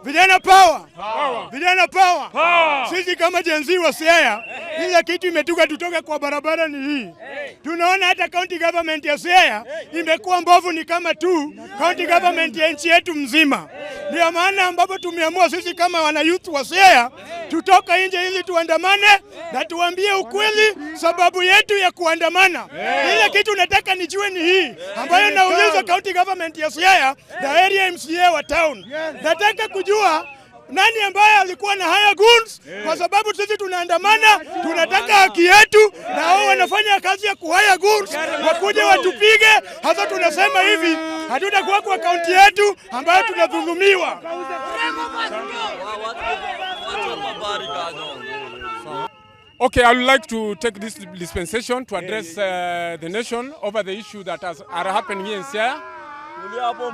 Vijana power. Power. Vijana power. Power. Sisi kama Gen Z wa Siaya, ile kitu imetuka tutoka kwa barabara ni hii. Tunaona hata county government ya Siaya imekuwa mbovu, ni kama tu county government ya nchi yetu mzima. Ndio maana ambapo tumeamua sisi kama wana youth wa Siaya tutoka nje ili tuandamane na tuambie ukweli sababu yetu ya kuandamana. Ile kitu nataka nijue ni hii ambayo nauliza county government ya Siaya na area MCA wa town. Nataka kujua nani ambaye alikuwa na haya goons, kwa sababu sisi tunaandamana, tunataka haki yetu, na hao wanafanya kazi ya kuhaya goons, wakuje watupige. Hasa tunasema hivi, hatutakuwa kwa kaunti yetu ambayo tunadhulumiwa. Okay, I would like to take this dispensation to address the nation over the issue that are happening here in Siaya,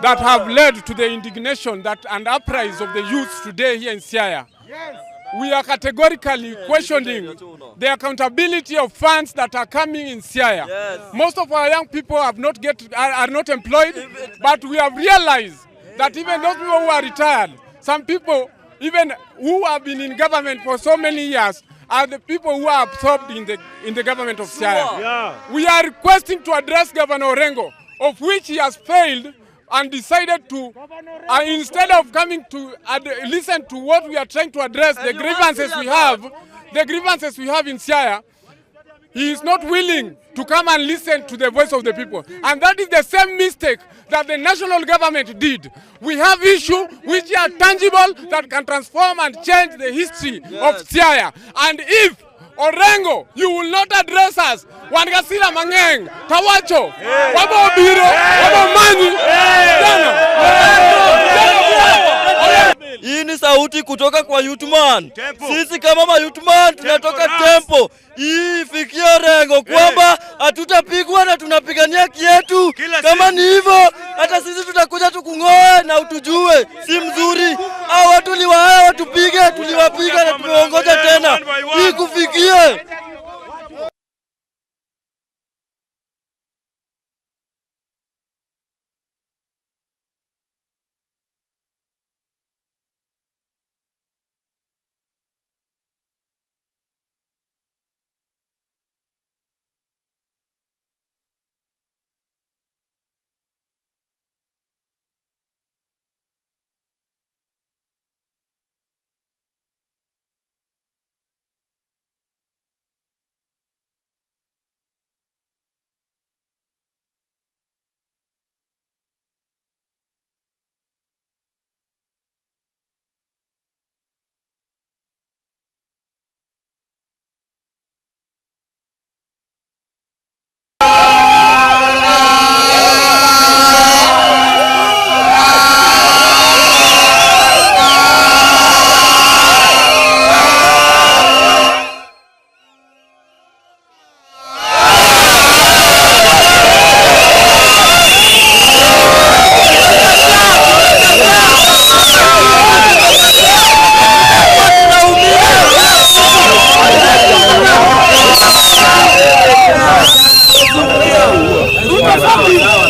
that have led to the indignation and uprise of the youth today here in Siaya. Yes. We are categorically questioning the accountability of funds that are coming in Siaya. Yes. Most of our young people have not are not employed, but we have realized that even those people who are retired, some people even who have been in government for so many years, are the people who are absorbed in the government of Siaya. Yeah. We are requesting to address Governor Orengo, of which he has failed and decided to, instead of coming to listen to what we are trying to address, the grievances we have, the grievances we have in Siaya, he is not willing to come and listen to the voice of the people. And that is the same mistake that the national government did. We have issues which are tangible that can transform and change the history of Siaya. And if Orengo, you will not address us, Wangasila Mangeng, Tawacho, Wabo Biro, Wabo Manyi, Hii ni sauti kutoka kwa Youthman. Sisi kama ma Youthman tunatoka Tempo. Hii ifikie Orengo kwamba hatutapigwa na tunapigania haki yetu. Kama ni hivyo, hata sisi tutakuja tukung'oe na utujue si mzuri.